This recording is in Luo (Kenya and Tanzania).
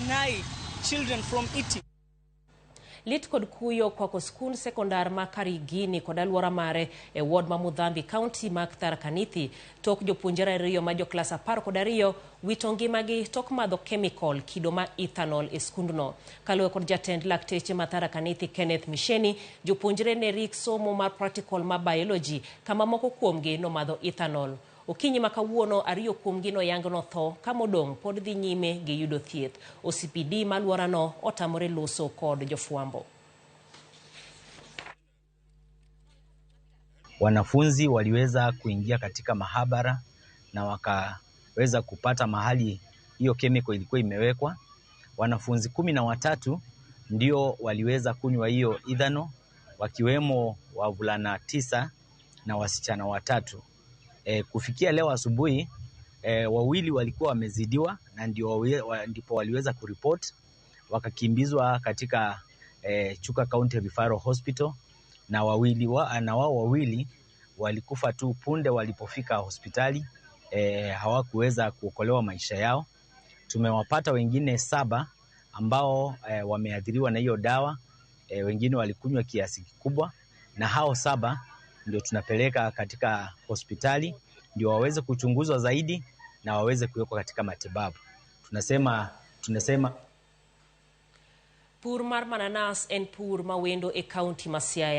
deny children from eating. Lit kod kuyo okwako skund sekondar ma Karigini kod alwora mare e ward ma Mudhambi, kaunti ma Tharaka Nithi, tok jopuonjre ariyo ma joklas 12 wito ngimagi tok madho kemikol kido ma ethanol e skundno. Kaluwore kod jatend lakteche ma Tharaka Nithi Kenneth Misheni, jopuonjre ne rik somo mar practical ma biology kama moko kuomgi nomadho ethanol. Okinyi ma kawuono ariyo kuomgi noyang notho ka modong' pod dhi nyime gi yudo thieth. OCPD ma alworano otamore loso kod jofwambo. Wanafunzi waliweza kuingia katika mahabara na wakaweza kupata mahali hiyo chemical ilikuwa imewekwa. Wanafunzi 13 ndio waliweza kunywa hiyo ethanol, wakiwemo wavulana 9 na wasichana 3. Kufikia leo asubuhi, wawili walikuwa wamezidiwa na ndipo waliweza kuripot, wakakimbizwa katika Chuka County Referral Hospital, na wao wawili walikufa tu punde walipofika hospitali. Hawakuweza kuokolewa maisha yao. Tumewapata wengine 7 ambao wameathiriwa na hiyo dawa. Wengine walikunywa kiasi kikubwa, na hao 7 ndio tunapeleka katika hospitali ndio waweze kuchunguzwa zaidi na waweze kuwekwa katika matibabu. Tunasema Pur mar mananas en pur mawendo e kaunti ma Siaya.